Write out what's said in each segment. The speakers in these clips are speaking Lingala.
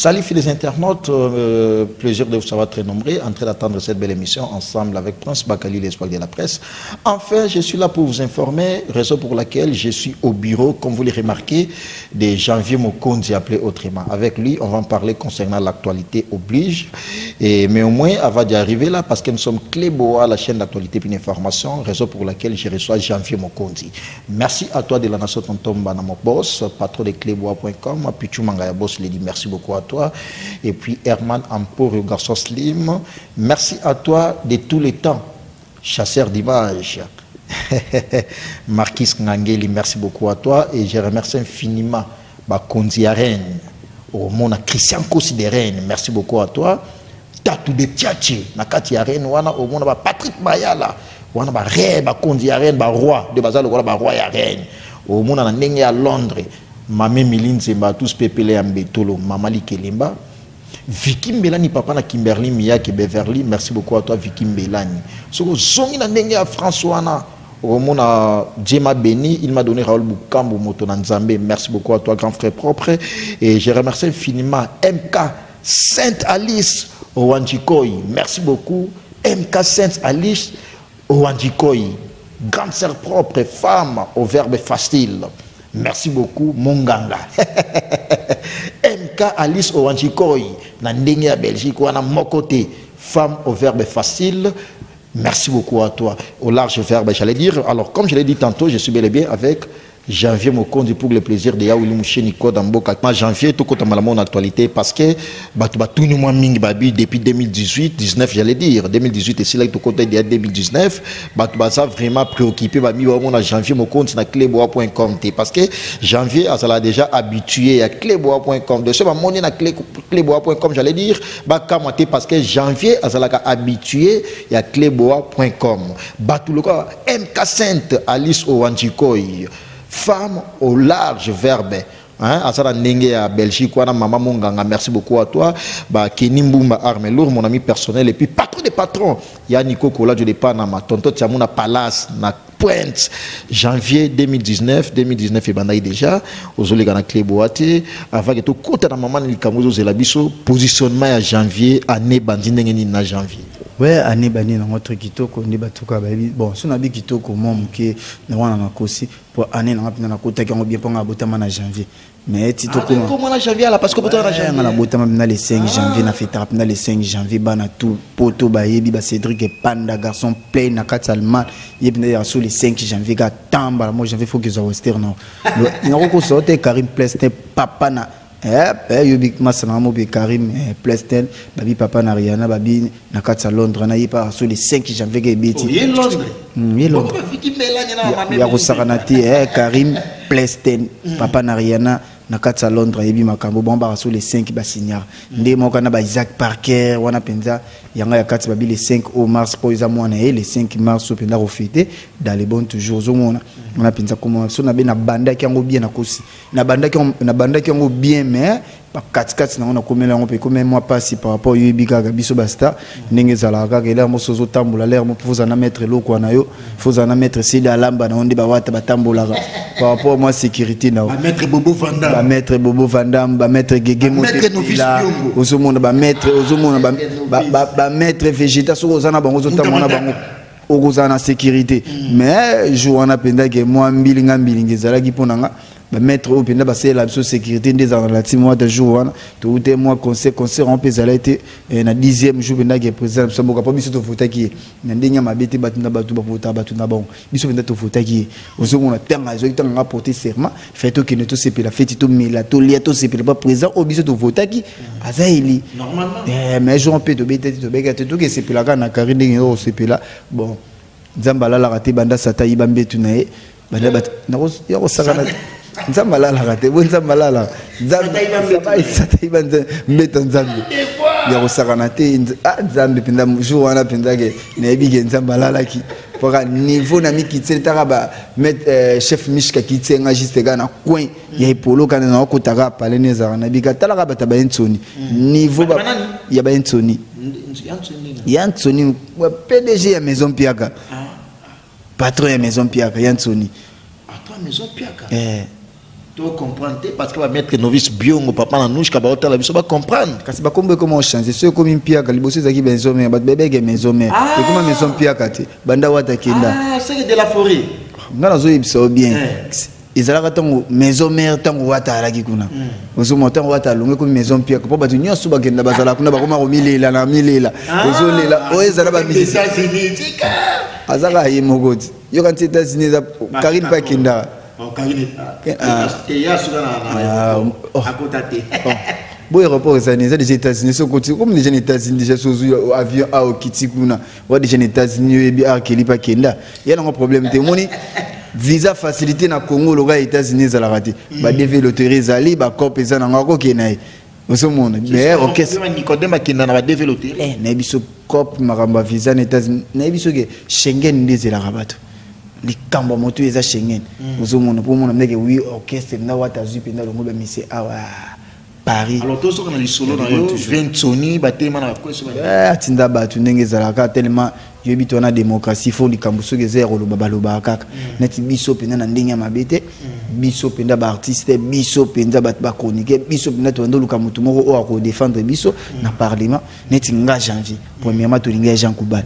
Salut les internautes, plaisir de vous savoir très nombreux, en train d'attendre cette belle émission ensemble avec Prince Bakali, l'espoir de la presse. Enfin, je suis là pour vous informer, raison pour laquelle je suis au bureau, comme vous l'avez remarqué, de Janvier Mokonzi, appelé autrement. Avec lui, on va en parler concernant l'actualité oblige. Mais au moins, avant d'y arriver là, parce que nous sommes Cléboa, la chaîne d'actualité et d'information, raison pour laquelle je reçois Janvier Mokonzi. Merci à toi de la nation Tonton Banamo Boss, patron de Cléboa point com, Pichou Mangaya Boss, Lady, merci beaucoup à toi. Et puis Herman Amporio, garçon slim, merci à toi de tous les temps, chasseur d'images. Marquis Ngangeli, merci beaucoup à toi. Et je remercie infiniment Bakonzi Arène, au monde Christian Kossi de Rennes, merci beaucoup à toi. Tatou de Tchatché, Nakati Arène, wana au monde Patrick Mayala, wana ba reine, Bakonzi Arène, ba roi, de Bazalo, wana ba roi ya Rennes. Au monde na ndenge ya Londres, Mame Milinzemba, tous pepele ya Mbetolo, Mama Likelemba. Vicky Mbelani, papa na Kimberly Miyake Beverly, merci beaucoup à toi Vicky Mbelani. Soko zongi na ndenge ya François na Romona Dieu m'a béni, il m'a donné Raoul Bukambu moto na Nzambe. Merci beaucoup à toi grand frère propre et je remercie infiniment MK Sainte Alice Owanjikoi. Merci beaucoup MK Sainte Alice Owanjikoi, grande sœur propre, femme au verbe facile. Merci beaucoup Monganga. MK Alice Owanjikoi na ndenge ya Belgique wana mokote, femme au verbe facile. Merci beaucoup à toi. Au large verbe, j'allais dire. Alors, comme je l'ai dit tantôt, je suis bel et bien avec Janvier Mokonzi pour le plaisir de Yaouli Mouché Nico Damboka. Moi, Janvier, tout côté mon actualité parce que bah, tout, bah, tout le monde mingi babi depuis 2018, 19, j'allais dire. 2018 et c'est là tout côté de 2019, bah, tout, bah, ça vraiment préoccupé, bah, mi, bah, mon Janvier Mokonzi na cléboa point com, t'es, parce que Janvier, ça l'a déjà habitué à cléboa point com. De ce, bah, mon na clé, cléboa point com, j'allais dire, bah, comme t'es, parce que Janvier, ça l'a habitué à cléboa point com. Bah, tout le cas, MK Sainte Alice Owanjikoi, femme au large verbe, hein, asala ndenge ya Belgique wana mama Monganga, merci beaucoup à toi. Ba Kenny Mbumba arme lourd, mon ami personnel et puis patron des patrons, ya Nico Kola de Panama, tonton Tiamuna Palace na Pointe, janvier 2019, 2019 et bandai déjà, ozoleka na clé boîte, avant que to kota na mama likambo ozela biso positionnement ya janvier année bandi ndenge nini na janvier. Ouais, année bandi na notre kitoko ndi batuka ba bon, so na bi kitoko mo moke na wana na kosi pour année na ngapina na kota ki bien ponga botama na janvier. Mais ti to Ah, koma. comment na janvier là parce que botama na Ouais, janvier. na botama na le 5 Ah. janvier na fête na le 5 janvier bana tout poto ba yebi ba Cédric et Panda garçon plein na kati allemand yebi na ya sur le 5 janvier ga tamba moi janvier faut que zo western non. Le na ko sorte Karim Plestin papa na eh, eh, yobi masana mo be Karim, eh, Plestin babi papa na Rihanna babi na kati ya Londres na yepa sur le 5 janvier ke beti. Oh, ye Londres. Ye Londres. Pourquoi Vicky Melanie na Ya, mama ya kosaka na te, eh, Karim Plestin papa na Rihanna na kati ya Londres yebi makambo bon ba sur le 5 ba signar. Nde moko na ba Isaac Parker wana penza yanga ya kati babi le 5 au mars po eza mwana ye le 5 mars penza ko fêter dans les bons toujours ozomona. Wana penza comment so na be na banda ki yango bien na kosi. Na banda ki na banda ki yango bien mais ba kati kati na ona komela yango pe komela moi pasi par rapport yebi kaka biso ba star ndenge ezalaka kaka elere moso ozotambola l'air mo faut na mettre eloko na yo faut na mettre sida lamba na onde ba wata batambolaka par rapport moi sécurité na ba maître Bobo Vandam ba maître Bobo Vandam ba maître Gege Ba maître Novice Motela, Biombo. ozomona ba maître ozomona ba, ba, ba, ba maître végéta soko oza na bango ozotambola na bango okozala na sécurité. Mais jour wana mpenza ke mwa mbilinga mbilinga ezalaki mpo na nga ba maître oyo mpenza basalela biso sécurité nde ezalaka na team wana jour wana toute mwa conseil conseil wana mpe ezalaki te, eh, na 10e jour mpenza ke président na biso mboka mpo biso tovotaki ye na ndenge ya mabe te bato na bato bavotaka bato na bango biso mpenza tovotaki ye ozomona ntango azwaki ntango anga porter serment fai tokende tosepela feti tomela tolia tosepela mpo président oyo biso tovotaki aza eli. Normalement. Eh, mais jour mpe tobeta te tobeka te tokesepela kaka na kari ndenge oyo kosepela bon nzambe alalaka te banda sata yiba mbetu na ye banda bato ya kosakana te. Nzambe alalaka te, bo nzambe alalaka. Nzambe, Sata yiba mbetu na ye. sata yiba mbeto nzambe. Ya kosakana te, ah, nzambe mpenza, jour wana mpenza ke nayebi ke nzambe alalaki. Mpoka niveau na mikitse, taka ba maître chef Mishka kitse nga juste kaka na coin ya epolo kana na okotaka pale ne ezalaka na bika. Talaka bato ya ba Nsoni. Niveau ba Bato ba nani? ya ba Nsoni. Ya Nsoni nini? Ya Nsoni, wa PDG ya Maison Piaka. Ah. Patron ya Maison Piaka, ya Nsoni. Patron ya Maison Piaka? Eh. To comprendre te parce que ba maître novice biongo papa na nouchka ba otala biso ba comprendre. Kasi bakombo ekoma ochange soki ekomi mpiaka, liboso ezalaki maison mère, bato bebeke maison mère, ekoma maison mpiaka te banda wata kenda. Ah, c'est de la forêt. Nga nazoyebisa yo bien, ezalaka ntango maison mère, ntango wata alaki kuna, ozomona ntango wata alongi, ekomi maison mpiaka, mpo bato nyonso bakenda bazala kuna, bakoma komilela na milela, ozolela oyo ezala bamusicien. États-Unis tika. Azaka ye moko ti yoka nti États-Unis eza Karine mpe akendaka. Oh, Karine. Ah. Te ya suka na Ah, oh. akota te. Bo aéroport ezali, eza déjà États-Unis. Soki okoti comme déjà na États-Unis, déjà so ozwi avion a okiti kuna wa déjà na États-Unis, oyebi akeli mpe akenda ya nango problème te. Omoni visa facilité na Congo loka ya États-Unis ezalaka te. Ba DV loterie ezali, bacope eza nango, akokende na ye, ozomona, mais orchestre. Nicodème akenda na ba DV loterie. Nayebi so cope makambo ya visa na États-Unis, nayebi soki Schengen nde ezelaka bato, likambo ya moto eza Schengen. Ozomona mpo omona ndenge wi orchestre nda wata azwi mpenza longo bamise awa Paris. Alors tozoka na lisolo na yo, Ventoni batema na bakweso ba. Atinda bato ndenge ezalaka tellement yoyebi to wana démocratie, fo likambo soki eza ya koloba, balobaka kaka. Neti biso mpenza na ndenge ya mabe te, biso mpenza baartiste, biso mpenza bato bachronique, biso mpenza tobanda oluka motu moko oyo akodefendre biso na parlement. Neti nga Janvier, premièrement tolingai Jean Kubal,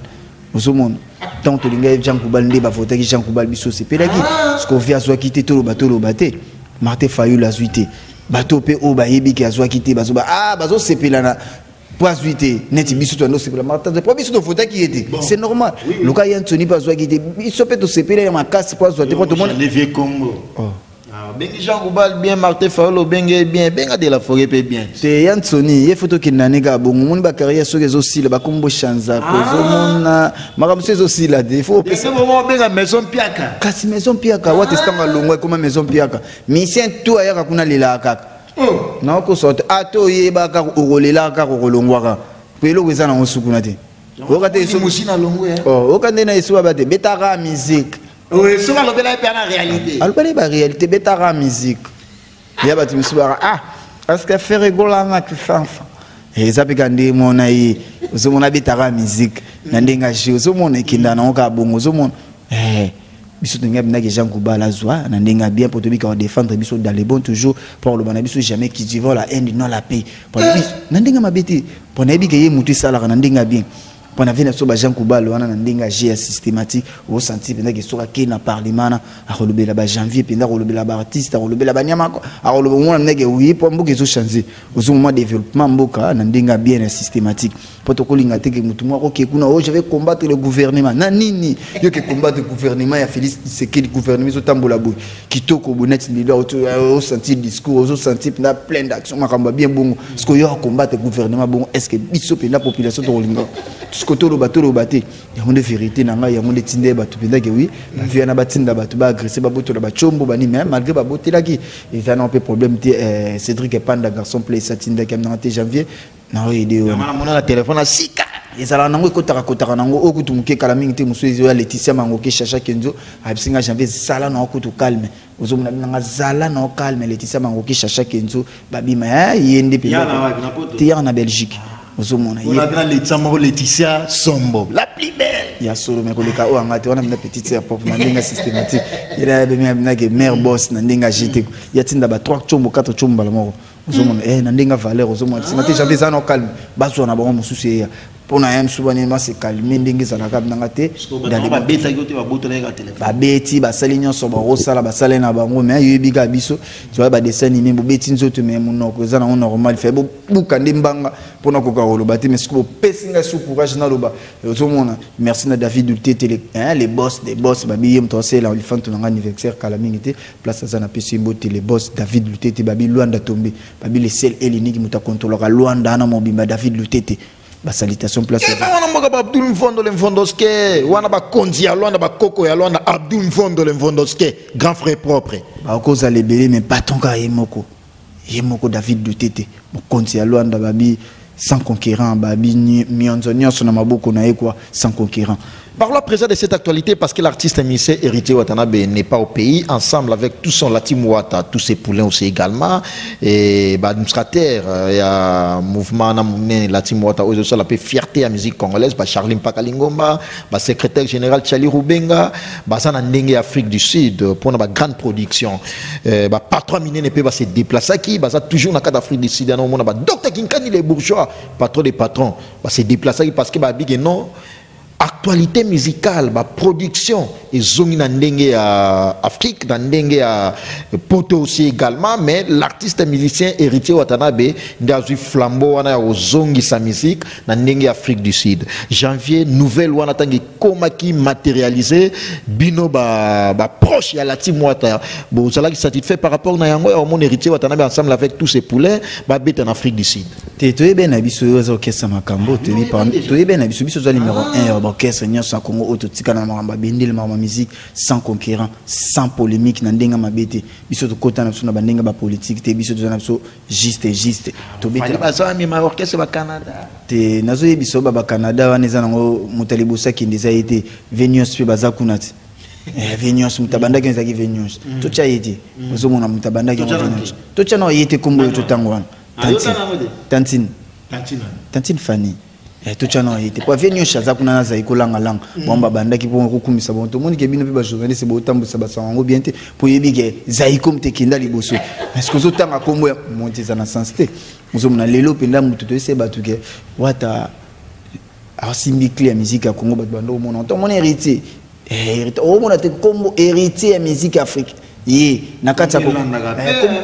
ozomona ntango tolingai Jean Kubal nde bavotaki Jean Kubal, biso osepelaki. Scovi azwaki te, toloba toloba te, Martin Fayulu azwi te, bato mpe oyo bayebi ke azwaki te bazoba, ah, bazosepela na po azwi te. Neti biso toyanda osepela Martin po biso tovotaki ye te, c'est normal. Luka ye Antony mpe azwaki te, biso mpe tosepela ya makasi po azwa te, po tomona. Le vieux Congo. Oh. Ah, obengi Jean Goubal bien, Martin Fayulu obengi bien, benga de la forêt pe bien. Te, ya Nsoni ye fo tokende na ndenge ya bongo. Omoni bacarrière soki ezosila, bakombo chanzaka, ozomona makambo so ezosila te, faut opesa. Obenga maison piaka. Kasi maison piaka wata ntango alongwa ekoma maison piaka, musicien tu ayaka kuna alelaka kaka. Naokosa te, ata oyeba kaka okolelaka kaka, okolongwaka po eloko eza nango sukuna te, oyoka te. Mosi na longwe. Oh, oyoka nde na esuba ba te, betaka musique. Soki alobela ye mpe ana réalité. Alobali baréalité, betaka musique ya bato misusu baka, ah, parce que Ferre Gola kisansa eza mpe ka nde mona ye, ozomona abetaka musique na ndenge age, ozomona ekenda nango kaka bongo. Ozomona biso tolingi abendaki Jean Goubal azwa na ndenge ya bien mpo tobika kodéfendre biso dans le bon toujours, mpo koloba na biso jamais cultivons la haine, non la paix. Po biso na ndenge mabe te, mpo nayebi ke ye motu esalaka na ndenge ya bien, mpo na vie na biso ba Jean Goubal wana na ndenge ya g ya systématique, osentir mpenza ke soki akei na parlement na akolobela bajanvier mpenza, akolobela baartiste, akolobela banyama, akoloba, omona ndenge wi mpo mboka ezochange, ozomoma développement mboka na ndenge ya bien ya systématique. Mpo tokolinga te ke motu moko akoke kuna, oh, je vais combattre le gouvernement na nini, yo ke combattre gouvernement ya Félix Tshisekedi, gouvernement ezotambola boye kitoko boye, neti lelo osentir discours, ozosentir mpenza plein d'action, makambo ya bien bongo. Parce que yo acombattre gouvernement bongo, est ce que biso mpenza population tokolinga? Siko toloba toloba te, yango nde vérité na ngai, yango nde tinda ye bato mpenza ke wi bavie wana batinda bato baagresse, babotola bacombo bani, mais malgré babotelaki eza na mpe problème te. Cédric Epanda garçon place atindaki nanga te, Janvier na oyo ede wana. Namona na telefone ya sika. Ezalaka nango, ekotaka kotaka nango oyo kutu moke kala mingi te. Mosusu ezoya Laetitia Mangoke Chacha Kenzo ayebisi nga, Janvier zala nango kutu calme, ozomona nanga zala nango calme. Laetitia Mangoke Chacha Kenzo babima ye nde Yana wapi, na Poto? Te, yaka na Belgique, ozomona ye. Ona Laetitia moko, Laetitia Sombo la plus belle. Ya solo, me koleka oyo anga te wana mina petite sœur propre na ndenge systématique, ye na mare boss na ndenge agite, ya tinda ba 3 chombo, 4 chombo mbala moko, ozomona na ndenge valeur, ozomona nsima te. Janvier eza na calme, bazwa na bango mosusu eya mpo na ye mosusu banini base calme ndenge ezalaka nanga te. Babetaki yo te, babotolaki ka telefone? Babeti, basali nyonso bakosala, basali na bango, mais yoyebi kaka biso toya badessin animé, bobeti nzoto mais monoko eza nango normal, fe bobuka nde mbanga mpona koka koloba te. Mais soki bopesi ngai su courage naloba, ozomona. Merci na David Lutete, le boss des boss, babi ye moto asala olifanto na ngai anniversaire kala mingi te, place aza na pesi mbote, le boss David Lutete, babi Lwanda Tombe, babi le sel eliniki moto akontrolaka Lwanda ana mobimba, David Lutete, basalutation place. Eza wana mboka ba Abdul Mvondo le Mvondoske wana, bakonzi ya Lwanda, bakoko ya Lwanda, Abdul Mvondo le Mvondoske, grand frère propre. Bakozala ebele mais patron kaka ye moko, ye moko David Lutete, mokonzi ya Lwanda, babi sans concurrent, babi mionzo nyonso na maboko na ye quoi, sans concurrent. Parlons à présent de cette actualité parce que l'artiste musicien Héritier Watanabe n'est pas au pays, ensemble avec tout son la team Wata, tous ses poulains aussi également, et bah, administrateur, il y a mouvement la team Wata, aussi la fierté à musique congolaise, bah, Charlie Mpakalingomba, bah, secrétaire général Charlie Rubenga, bah, ça na ndenge Afrique du Sud, pour une grande production, bah, patron miné ne peut pas se déplacer qui, bah, ça toujours dans le cadre d'Afrique du Sud, bah, docteur Kinkani les bourgeois, patron des patrons, bah, se déplacer parce que, bah, big non, actualité musicale, bah, production, et zongi na ndenge ya Afrique, na ndenge ya Poto aussi également, mais l'artiste musicien Héritier Watanabe, nde azwi flambeau wana ya kozongi sa musique na ndenge ya Afrique du Sud. Janvier, nouvelle wana tangi komaki matérialisé, bino ba, ba proche ya la team Wata. Bon, ozalaki satisfait par rapport na yango ya mon Héritier Watanabe ensemble avec tous ses poulains, ba beta en Afrique du Sud. Te toyebi na biso oyo aza orchestre makambo, toyebi toyebi na biso, biso oza numéro 1 ya baorchestre nyonso ya Congo oyo totika na makambo abendele, makambo ya musique sans concurrent, sans polémique, na ndenge mabe te. Biso tokota na biso na bandenge bapolitique te, biso toza na biso juste juste. Tobetela bazamema orchestre ba Canada. Te, nazoyebisa oyo bacanada wana eza nango moto ya liboso akende eza ye te. Venios mpe baza kuna te. Venios moto abandaki ezalaki Venios, totya ye te. Ozomona moto abandaki yango Venios, totya na ye te. Kombo oyo totango wana Tantine, Tantine Fanny, totya na ye te po avie nyonso aza kuna nazali kolangalanga. Bango babandaki mpo kokumisa bango. Tomoni ke bino mpe bajournaliste botambwisa basango yango bien te, mpo oyebi ke Zaiko moto ekenda liboso, parce que ozotanga kombo ya monti eza na sens te. Ozomona lelo mpenza moto toyese bato ke Wata asimbi clé ya musique ya Congo. Bato bando omona, tomona Héritier, Héritier, omona te kombo Héritier ya musique Afrique ye na kati ya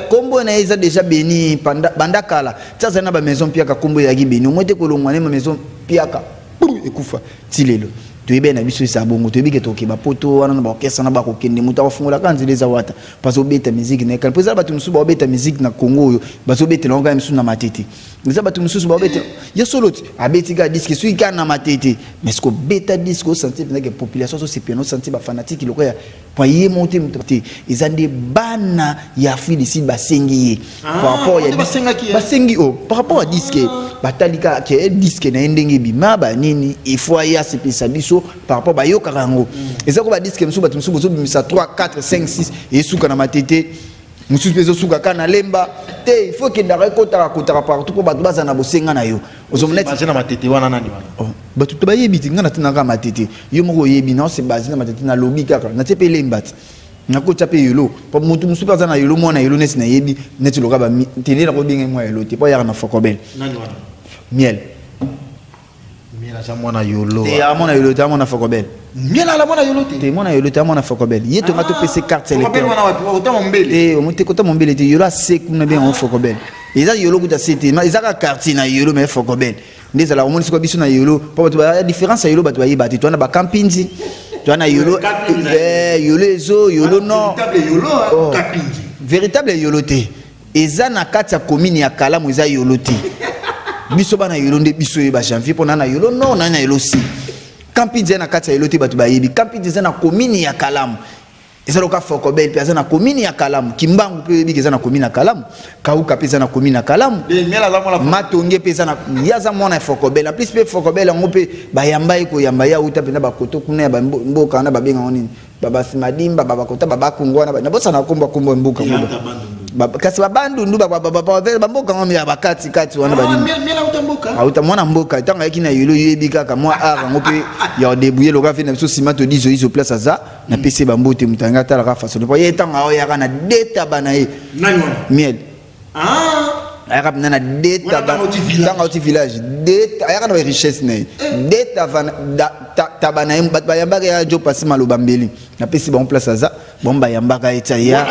kombo na ye eza déjà béni banda kala ti azali na bamaison piaka. Kombo ezalaki béni omoi te kolongwa ne maison piaka ekufa ti lelo. Toyebi na biso eza bongo, toyebi ke tokeba poto wana na baorchestre na bakokende. Moto akofungolaka nzela eza Wata, parce obeta musique na ekala, mpo eza bato mosusu baobeta musique na Congo oyo bazobetela yango kaka misusu na Matete. Eza bato mosusu baobetela ye solo ti abeti kaka disque soki kaka na Matete, mais ce kobeta disque osentir mpenza ke population azosepela, osentir bafanatike lokola ya po ye mo te. Moto te, eza nde bana ya Afrique du Sud basengi ye par rapport ya basengi o par rapport à disque. Batali kaka ke disque na ye ndenge ebima banini, il faut aye asepelisa biso par rapport bayokaka yango. Eza ko badisque mosusu, bato mosusu bozobimisa 3 4 5 6, esuka na Matete, mosusu mpe ezosuka kaka na Lemba te. Il faut ekendaka, ekotaka kotaka partout mpo bato baza na bosenga na yo. Ozomona Matete wana nani wana? Bato to bayebi te. Ngai natinaka Matete, yo moko oyebi na ose base na Matete. Nalobi kaka natie mpe Lemba te, nakotya mpe Yolo, po motu mosusu mpe aza na Yolo, mwana Yolo neti nayebi neti loka tende nakobenga mwa Yolo te, po ayaka na Fokobel. Miel. Miel aza mwana Yolo? Te, mwana Yolo te, mwana Fokobel. Miel ala mwana Yolo te? Te, mwana Yolo te, mwana Fokobel. Ye tonga topesa carte électeur te, omote kota Mombele te. Yolo ase kuna benga Fokobel, eza Yolo kuta se te, eza kaka quartier na Yolo, mais Fokobel nde ezalaka. Omoni sikoyo biso na Yolo, mpo bato ya différence ya Yolo bato bayeba te. Towana bakampinzi, towana Yolo, Yolo ezo Yolo nord, véritable Yolo te, eza na kati ya commune ya Kalamu, eza Yolo te. Biso bana Yolo nde biso oyeba Janvier mpo na na Yolo nord na na Yolo si Kampinzi eza na kati ya Yolo te. Bato bayebi Kampinzi eza na commune ya Kalamu, eza loka Fokobel mpe aza na commune ya Kalamu. Kimbangu mpe oyebiki eza na commune ya Kalamu, Kauka mpe eza na commune ya Kalamu, Matonge mpe eza na ye. Aza mwana ya Fokobel. En plus mpe Fokobel yango mpe bayamba ye, koyamba ye auta mpenza bakoto kuna ya bamboka wana babengango nini, babasimadimba, babakota, babakongo wana nabosana kombo kombo ya mboka, kasi babandundu, bamboka ngo ya bakati kati wana. Banini, auta mwana mboka. Ntango ayaki na Yolo, yoyebi kaka mwa art yango mpe ya odébrouille loka fe na biso nsima todizo izo place aza. Napesi ye bambote. Moto yango atalaka façon po ye ntango aoyaka na detaba na ye Miel, ayaka mpenza na detaba ntango auti village, ayaka na barichesse na ye, de taba na ye. Bato bayambaka ya jo pasi maloba mbeli. Napesi bango place aza, bango bayambaka ye tia ya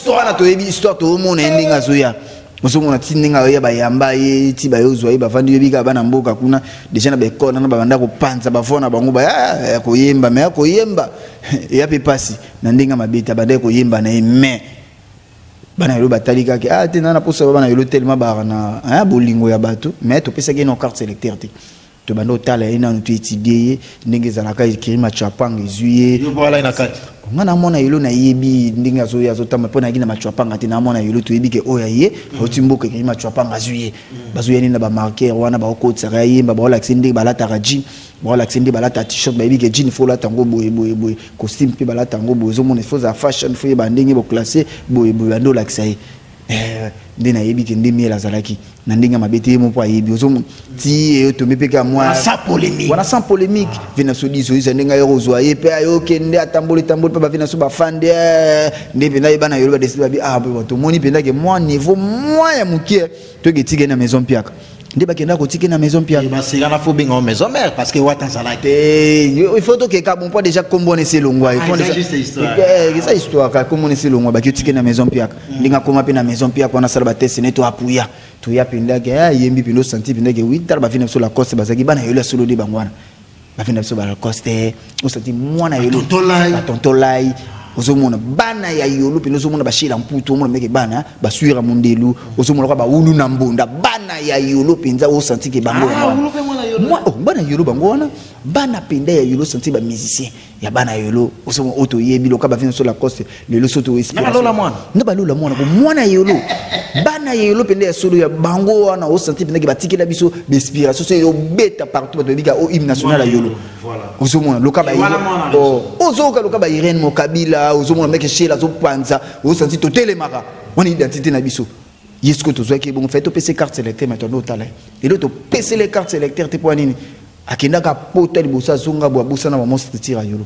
wana. Toyebi histoire, toomona ye ndenge azoya. Ozomona ti ndenge ayoya, bayamba ye ti bayozwa ye, bavandi. Yoyebi kaka bana mboka kuna déjà na baekole wana babanda kopanza bavoi na bango ya koyemba, mais ya koyemba eya mpe mpasi na ndenge mabe te. Abandaki koyemba na ye, mais bana Yolo batali kaka ah te na na posa. Bana Yolo tellement baka na bolingo ya bato, mais topesaki ye no carte sélecteur te. Tobanda otala ye nanu, toétudier ye ndenge ezalaka. Ekiri Machapanga ezwi ye. Nga namona yelo, nayebi ndenge azoya, azotamba mpo nayaki na Machapanga te. Namona yelo, toyebi ke oyo aye auti mboka. Ekiri Machapanga azwi ye, bazoya nini na bamarqueur wana, baokotisaka ya yemba, baolakisa ndenge balataka jean, baolakisa nde balata t-shirt. Bayebi ke jean faut olata yango boye boye boye, costume mpe balata yango boye. Ozomona, faut ozala fashion, faut yeba ndenge boclasse boye boye. Bande olakisa ye nde nayebi ke nde Miel azalaki na ndenge ya mabe te. Ye moko ayebi. Ozomona ti eyo tombe mpe kaka mwa sans polémique. Wana sans polémique. Ve na so diso eza ndenge ayo kozwa ye mpe ayokende, atamboli tamboli mpe bave na so bafande nde mpenza yeba na yolo badécider. Babi ah bon, tomoni mpenza ke mwa niveau mwa ya mokie, toke etike na Maison Mpiaka. Nde bakenda kotika na Maison Mpiaka. Baseka na fo benga Maison Mère parce que wata azalaki. Te, il faut tokeka bon mpo déjà kombo wana esi elongwa. Eza juste histoire. Eza histoire kaka. Kombo wana esi elongwa, baki otike na Maison Mpiaka. Ndenge akoma mpe na Maison Mpiaka wana, asala batest ne to apuya toya mpendake ayembi mpenza, osanti mpendake wi. Tala bavi na biso Lacoste, bazalaki bana yolo ya solo nde bango wana. Bavi na biso balacoste, osanti mwana yolo, batontolai. Ozomona bana ya yolo mpenza, ozomona bashela mputu, omona meke bana baswira mondelu, ozomona kwa baulu na mbonda, bana ya yolo mpenza. Osanti ke bango bana yolo, bango wana bana mpenza ya yolo. Osanti bamusicien ya bana yolo, ozomona oyo toyebi loka bavi na biso Lacoste lelo so to nde balola mwana ko mwana yolo, bana ya yolo mpenza ya solo ya bango wana. Osanti mpenza ke batikela biso bainspiration so ezobeta partout, bato babika o hymne national ya yolo. Ozomona loka ozoyoka loka ba Irene Mokabila, ozomona meke Shela azopanza, osanti totelemaka wana identité na biso. Ye sikoyo tozwaki ebongo fai topesa carte sélecteur, mai tondo otala ye lelo topesele carte sélecteur te. Mpo nini? Akendaka pota liboso, azonga bo abosana bamo structure ya yolo.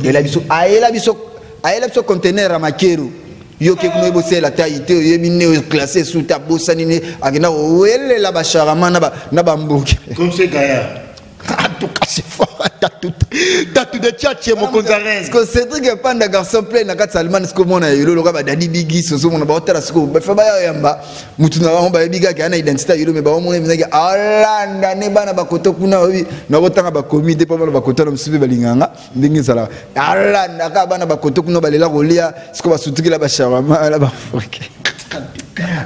Ayela biso, ayela biso, ayela biso conteneur ya makero. Yo ke kuna oyebosala tai te, oyebi ne classe esu te, abosani ne akenda kowelela basharama na bamboki. Comme c'est gaillard. En tout cas, c'est fort. Tatu de Tchatché, mon konzarez. Parce que Cédric Panda, garçon plein, na kati Allemagne, ce que mona yolo, loka ba dadi bigi, soso mona ba otala siko, ba fa ba yamba, mutu na bango bayebi kaka ana identité yolo, mais ba mona mizaki alanda ne bana ba koto kuna obi, na kotanga ba comité pa bana ba koto na musubi balinganga, ndenge ezala. Alanda ka bana ba koto kuna balela kolia, siko basutukila ba shawarma la ba foke.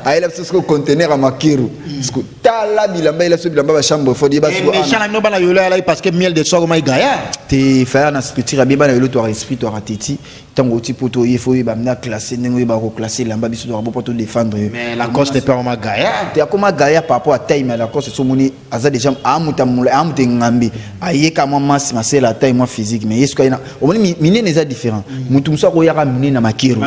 Ayela biso siko conteneur ya makeru, siko tala bilamba, ayela biso bilamba bachambre froide, yeba siko. Méchant na bino bana yolo alaki parce que Miel de soir omai gaillard. Te, faya na structure ya bana yolo, toaka esprit, toaka teti. Ntango oti po toye, fo oyeba mina classe ndenge oyeba koclasse elamba. Biso toaka bo mpo todéfendre yo. Mais Lacoste mpe akoma gaillard. Te, akoma gaillard par rapport à taille, mais Lacoste so omoni aza déjà amuta molai, amuta engambe, ayeka mwa masi masela taille mwa physique. Mais ye soki aye na omoni minene eza différent. Mutu mosusu akoyaka minene na makero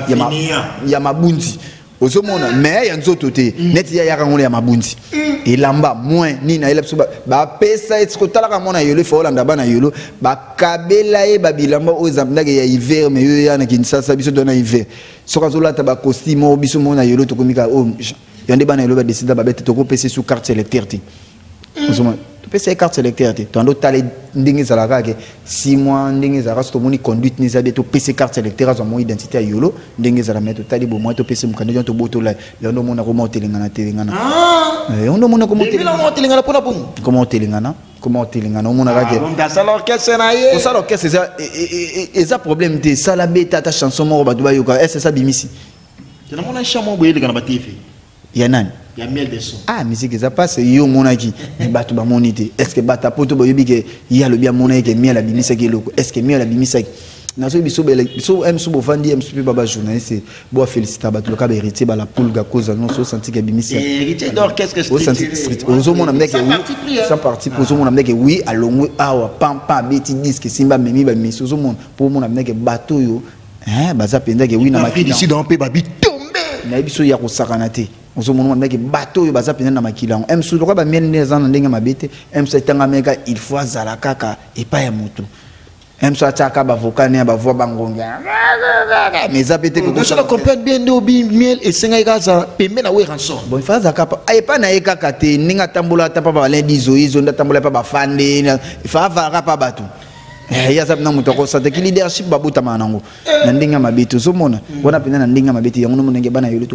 ya mabunzi, ozomona, mais ya nzoto te. Neti ye ayaka ngona ya mabunzi, elamba moins nini ayela biso, bapesa ye. Siko talaka mwana yolo, efa olanda bana yolo, bakabela ye babilamba oyo eza ndake ya hiver. Mais yo ya na Kinshasa, biso to na hiver, soki azolata bacostume oyo biso mona yolo, tokomi kaka oyo yo nde bana yolo badécider babete tokopesa su carte électeur te. Ozomona, topesa ye carte électeur te. Toando tala ndenge ezalaka ke 6 mois, ndenge ezalaka so tomoni conduite ne eza bien, topesa carte électeur, azwa mo identité ya yolo ndenge ezala. Mais totali bomoi, topesa mokanda jon, tobotola yo ndo omona koma otelengana telengana. Yo ndo omona koma otelengana mpona bongo. Koma otelengana, koma otelengana, omona kaka asala orchestre na ye. Kosala orchestre eza eza problème te. Esala beta ata chanson moko bato bayoka ss abimisi. Namona chamo boye eleka na batv. Ya nani? Ya Miel de Son. Ah, musique eza mpasi. Yo omonaki, mais bato bamoni te. Est ce que bato apoto boyebi ke ye alobi amonaki ke Miel abimisaki eloko? Est ce que Miel abimisaki? Nazoyi biso biso mso bovandi mso mpe baba journaliste bo afélicita bato loka bahéritier bala pulga koza nyonso osanti ke abimisi. Héritier d'orchestre. Ozomona ndeke oui, sans parti pris. Ozomona ndeke oui, alongwe awa pampa, abeti disque, esimba, amemi bamisi. Ozomona mpo omona ndeke bato oyo baza mpenza ke oui na makila mpe babi tombe. Nayebi so ya kosakana te. Ozomona ndenge bato oyo baza mpenza na makila yango msu lokola bamiel nde eza na ndenge mabe te. Msu etanga il faut azala kaka epai ya motu. Msu atiaka bavoka ne ya bavoi bangongi, mais eza pe te. Tosala comprendre bien nde obi Miel esengaki kaka azala pembe na Werrason. Bon, il faut azala kaka epai na ye kaka te. Ndenge atambola ata mpa balin dizoizo nde atambola epa bafande, il faut avalaka mpa bato. Ye aza mpena moto akosantaki leadership, babotamaka nango na ndenge ya mabe te. Ozomona wana mpenza na ndenge ya mabe te. Yango nomona ndenge bana yolo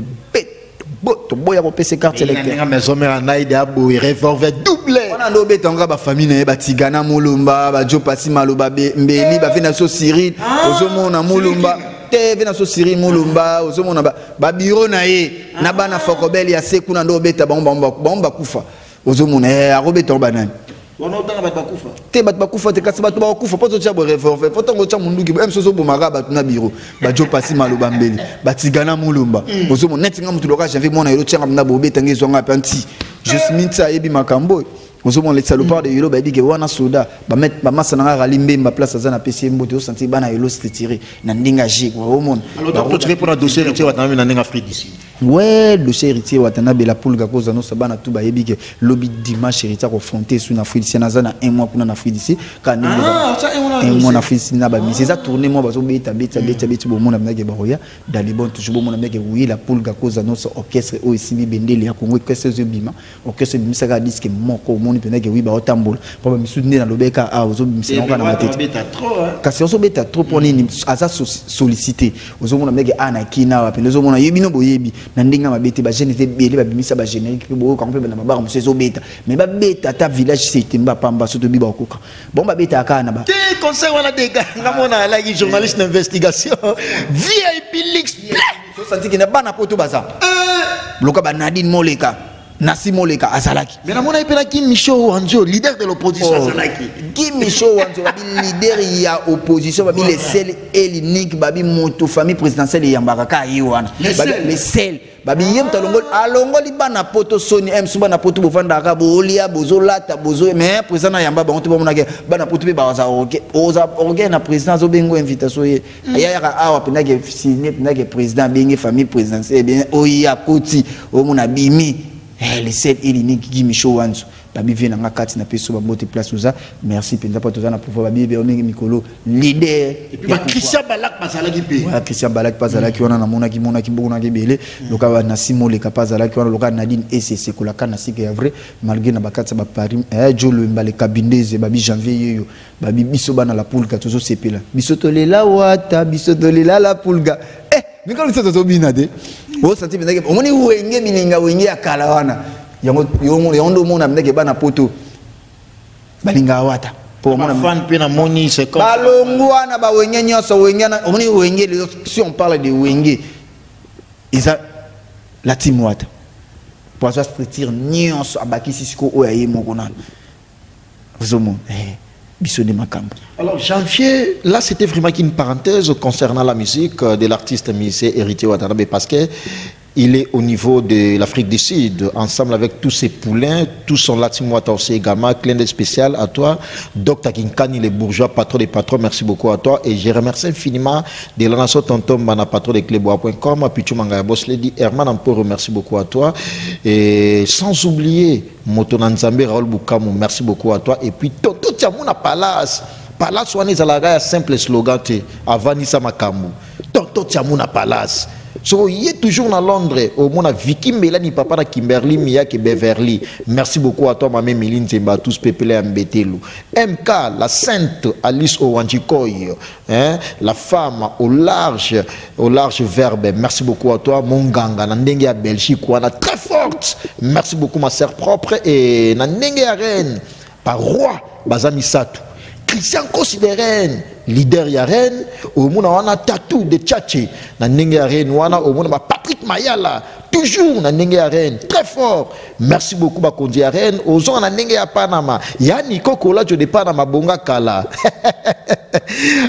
toboya kopesa carte électeur. Maison Mère anaide aboye revolver double. Wana nde obeta ngo bafamille na ye, batigana Mulumba, bajo pasi maloba mbeli bafe na so Cyril. Ozomona Mulumba te, ve na so Cyril Mulumba. Ozomona babiro na ye na bana Fokobel ya se kuna nde obeta bango, bango bakufa. Ozomona akobeta ngo banani. Wana otanga bato bakufa. Te, bato bakufa te, kasi bato bakokufa mpo totia bo revolver, mpo ntango otya munduki mso ozobomaka bato na biro bajo pasi maloba mbeli batigana mulumba. Ozomona neti nga motu loka Janvier mwana yelo tianga na bobetanga ezwanga mpe nti Jasmine ti ayebi makambo oyo. Ozomona le salopard de yelo bayebi ke wana soda bamasa na nga rali mbemba place aza napesi ye mbote. Osanti bana yelo structuré na ndenge age kwa omona. Alors totirer mpona dossier Héritier Watanabe na ndenge Afrique d'ici. Ouais, dossier Héritier Watanabe, la poule gakoza nosa, bana tu bayebi ke lobi dimanche Héritier akoaffronter su na Afrique d'ici. Naza na un mois kuna na Afrique d'ici ka ndenge Ah, ça, un mois na un mois na Afrique d'ici na bamisi eza tourné mwa bazobeta beta beta beta. Bomona ndenge bakoya dans les bons toujours. Bomona ndenge oui, la poule gakoza nosa, orchestre oyo esimbi bendele ya Congo, orchestre ezobima, orchestre ebimisaka disque moko. Omoni mpenza ke oui, baotambola mpo bamisu nde nalobeka awa ozobimisa yango kaka na matete. Beta trop, hein. Kasi ozobeta trop mpo nini? Aza sollicité. Ozomona ndenge a na kina awa pende ozomona ye bino boyebi na ndenge ya mabe te. Bajeune te ebele babimisa bagénérique mpe boyokango mpe na babara mosusu ezobeta, mais babeta ata village setemba pamba so tobi bakoka bon babetaka kaka na ba Te concert wana dega nga mona alaki journaliste d'investigation VIP Lix plein. Osanti kende bana poto baza loka banadine moleka nasi moleka azalaki. Mais namona ye mpe na Kim Micho Wanzo, leader de l'opposition, azalaki. Guy Micho Wanzo, babi leader ya opposition, babi le seul et l'unique, babi moto famille présidentielle eyambaka kaka ye wana. Le Babi seul. Le seul, babi ye moto alongoli alongoli bana poto soni msu bana poto bovandaka bolia bozolata bozo, mais président ayamba bango te. Bamonaki bana poto mpe baza oza orgueil na président azobengo invitation ye ayayaka awa mpendake signé mpendake président abenge famille présidentielle bien oyo akoti omona bimi. Eh, le seul et l'unique Guy Micho Wanzo, babi vie nanga kati na peso bambote place oza. Merci mpenza mpo toza na pouvoir, babi ebe mingi mikolo leader Et puis ba Christian Balak bazalaki mpe. Voilà, Christian Balak mpe azalaki wana. Namonaki monaki mbokonaki ebele loka banasi moleka mpe azalaki wana, loka Nadine Esese kolaka na sika ya vrai malgré na bakati ya baparis eh, Jo Lwemba le Kabindeze, babi Janvier yeyo, babi biso bana la pulga tozosepela, biso tolela wata, biso tolela la pulga eh, mikolo biso tozobina te. Osanti mpenzaki omoni wenge bilinga wenge ya kala wana yango yango nde omona mpenzaki bana poto balingaka wata po bamona. Bafan mpe namoni c'est comme balongu wana bawenge nyonso wenge wana omoni wenge lelo. Si on parle de wenge, eza la team wata po azwa structure nyonso abakisi sikoyo oyo aye moko nano ozomona eh, biso nde makambo. Alors janvier, là c'était vraiment qu'une parenthèse concernant la musique de l'artiste musicien Héritier Watanabe parce que il est au niveau de l'Afrique du Sud, ensemble avec tous ses poulains, tous son Latin aussi également. Clin d'œil spécial à toi, Dr Kinkani, le bourgeois, patron des patrons, merci beaucoup à toi. Et je remercie infiniment de la nation Tonton Mana, patron de Clébois.com, Pichu Mangaya Boss Lady, Herman Amporo, merci beaucoup à toi. Et sans oublier, Moto Nzambe, Raoul Boukamou, merci beaucoup à toi. Et puis, Tonton Tiamouna Palace, Palace wana ezalaka ya simple slogan te, avanisa makambo. Tonton Tiamouna Palace. So ye toujours na Londres, omona Vicky Melani papa na Kimberly Miyake Beverly. Merci beaucoup à toi Mamé Miline Nzemba, tous pepele ya Mbetelu. MK la sainte Alice Owanjikoy, hein, la femme au large verbe. Merci beaucoup à toi mon ganga na ndenge ya Belgique wana très forte. Merci beaucoup ma sœur propre et na ndenge ya reine par roi bazami satu. Christian Kosi de Rennes, leader ya Rennes, omona wana Tatou de Tchatché, na ndenge ya Rennes wana omona ba Patrick Mayala, toujours na ndenge ya Rennes, très fort. Merci beaucoup bakonzi ya Rennes, ozonga na ndenge ya Panama. Ya Nico Kolajo de Panama bonga kala.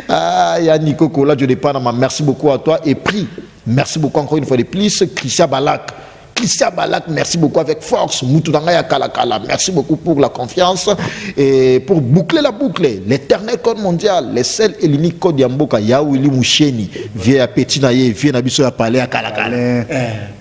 Ah, ya Nico Kolajo de Panama, merci beaucoup à toi et puis merci beaucoup encore une fois de plus Christian Balak. Christian Balak, merci beaucoup avec force. Moutoudanga ya Kala Kala, merci beaucoup pour la confiance. Et pour boucler la boucle, l'éternel code mondial, le seul et l'unique code Yamboka, Yaouli Moucheni, viens à Petit Naye, viens à Biso à Palais à Kala Kala.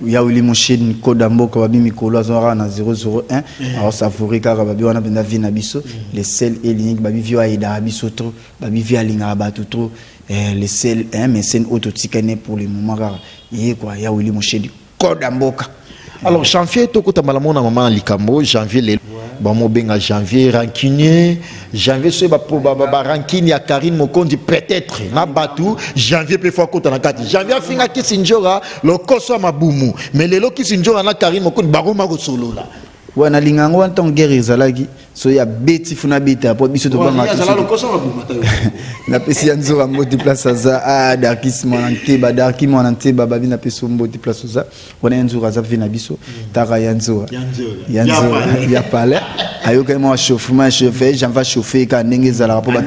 Yaouli Moucheni, code Yamboka, Babi Mikolo, Azora na 001. Alors savouré kaka Babi wana benda vie na biso, le seul et l'unique Babi vieux aida biso trop, Babi vieux alinga bato trop, le seul, hein, mais c'est auto tikane pour le moment kaka. Ye quoi, Yaouli Moucheni, code Yamboka. Alors janvier tokota mbala mona mama na likambo janvier lelo bamobenga janvier rancunier, janvier soki barancune ya Karine Mokonzi peut-être na bato janvier mpe fo akota na kati. Janvier afinga Kisi Njora lokoso ya mabumu, mais lelo Kisi Njora na Karine Mokonzi bakoma kosolola. Ouais, nalinga yango wana ntango guerre ezalaki. So ya beti funa beta po biso tobanga napesi ya nzoka mbote place aza. Ah, Darkis mwana nteba, Darki mwana nteba, babi napesi mbote place oza wana. Ya nzoka aza ve na biso, taka ya nzoka, ya nzoka ya palais, ayokaki mwa chauffement, chauffe j'en va chauffer kaka ndenge ezalaka mpo na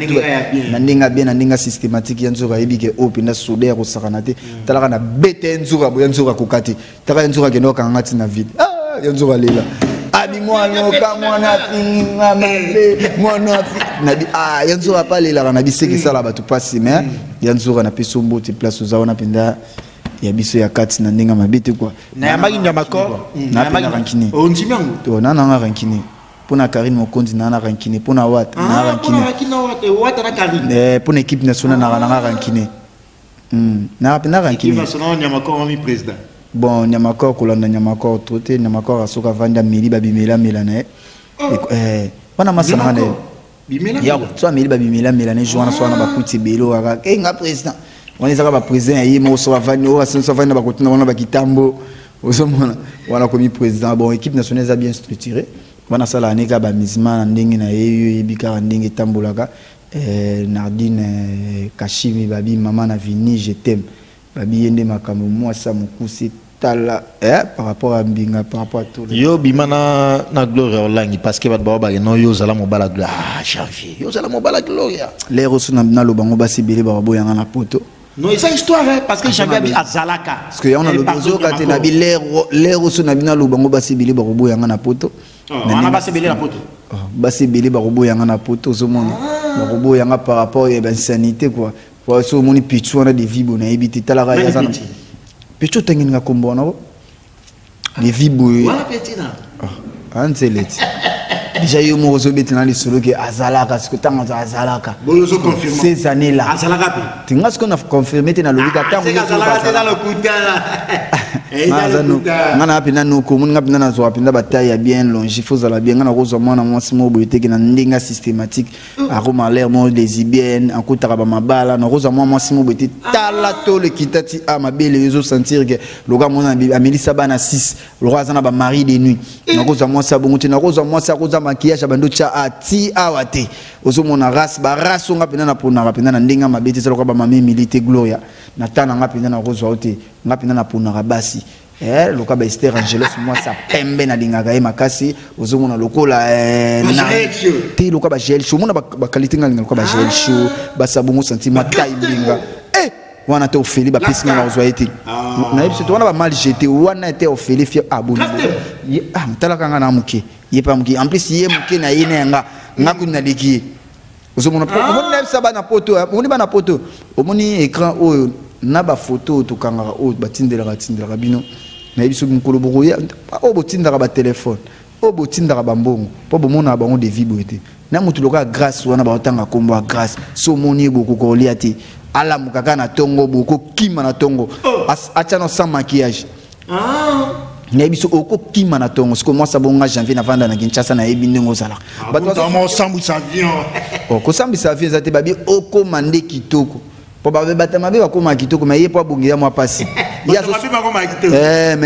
ndenge bien, na ndenge systématique. Ya nzoka ayebi ke oyo mpenza soda ya kosakana te. Talaka na beta ya nzoka boya, nzoka akoka te. Taka ya nzoka akende okanga ntina vide. Ah, ya nzoka alela, abi mwana oka, mwana afinga mabe, mwana afi nabi. Ah, ya nzoka apa alelaka na biseke, esala bato mpasi. Mais ya nzoka, napesi yo mbote place oza wana mpenza, ya biso ya kati, na ndenge mabe te kua. Nayambaki Nyamakor. Napena rancune. Ondimi yango? To na nanga rancune mpona Karine Mokonzi, na na rancune mpona Wat na rancune mpona équipe nationale, naka nanga rancune na na rancune. Bon, Nyamakor, kolanda Nyamakor to te. Nyamakor asoki avandi, ameli babimelamela na ye wana, masana na ye ya so ameli babimelamela na ye jour wana, so wana bakuti ebele oyo kaka e nga président wana, ezaka baprésident ya ye moko. So avandi oyo, so avandi na bakotuna wana bakitambo, ozomona wana komi président. Bon, équipe nationale eza bien structurée wana, asalaka ne kaka bamisement na ndenge na ye. Yo oyebi kaka ndenge etambolaka. Nardine Kashimi, babi mama na Vini, je t'aime, babi ye nde makambo, mwasi ya mokuse. Tala par rapport à mbinga, par rapport à tout. Yo bima na Gloria Olangi, parce que bato bao bakeno yo ozala mobala Gloria. Ah, Janvier, yo ozala mobala Gloria. Lere oso naloba ngo, basi ebele bakaboyanga na poto. Non, eza histoire hein, parce que Janvier abi azalaka. Parce que yango nalobi, ozoyoka te, nabi lere oso nabi naloba ngo, basi ebele bakoboyanga na poto. Wana basi ebele na poto. Basi ebele bakoboyanga na poto, ozomona bakoboyanga par rapport ya bainsanité quoi. So omoni pichu wana de vibo, nayebi te, talaka ye aza na pichu, otangi ninga kombo wana de vibo anzele ti déjà yo moko ozobetela lisolo ke azalaka siko ntango azalaka ces années là te. Nga sikoyo na confirme te, nalobi ka ntango nga na mpenza noko, omoni nga mpenza nazwaka mpenza bataille ya bien longe, fo ozala bien. Nga nakozwa mwana mwasi moko boye teke na ndenge systématique akoma l'air moko lesbienne, akutaka bamabala. Nakozwa mwa mwasi moko boye te, tala to lekita ti a mabele, ezosentir ke loka mona amelisa bana 6, loka aza na bamari de nuit. Nakozwa mwasi abongo te. Nakozwa mwasi akozwa maquillage, abandi otya a ti awa te, ozomona race barace onga mpenza naponaka mpenza na ndenge ya mabe te. Eza loka bamama Emili te, Gloria na ta na nga mpenza nakozwa yo te. Nga mpenza naponaka basi loka ba Ester Angelos, mwasi ya pembe, nalingaka ye makasi. Ozomona lokola te, loka ba Gel Show, omona baqualité nga alinga loka ba Gel Show, basabongo sentiment tai mbinga wana te. Ofeli bapesi nga, nakozwa ye te. Nayebi so te wana bamal jeté wana te, ofeli fie aboni talaka nga na moke, ye mpe moke, en plus ye moke na ye na yanga, nga kuni naleki ye. Ozomona, omoni, nayebisa bana poto, omoni bana poto, omoni écran oyo na bafoto oyo tokangaka, oyo batindelaka tindelaka bino. Nayebi soki mokolo bokoya oyo botindaka batelefone, oyo botindaka bambongo, mpo bomonaka bango devi boye te. Na motu lokola Grâce wana, baotanga nkombo ya Grâce, so omoni ye bokoka kolia te. Alamuka kaka na ntongo, bokokima na ntongo, atya no sans maquillage. Nayebi so okokima na ntongo. Sikoyo mwasi abonga Janvier, navanda na Kinshasa, nayebi ndenge ozalaka. Osambwisa avion. Kosambwisa avion eza te, babi okóma nde kitoko, mpo bato mabe bakóma kitoko, mais ye mpo abongela mwa pasi, mais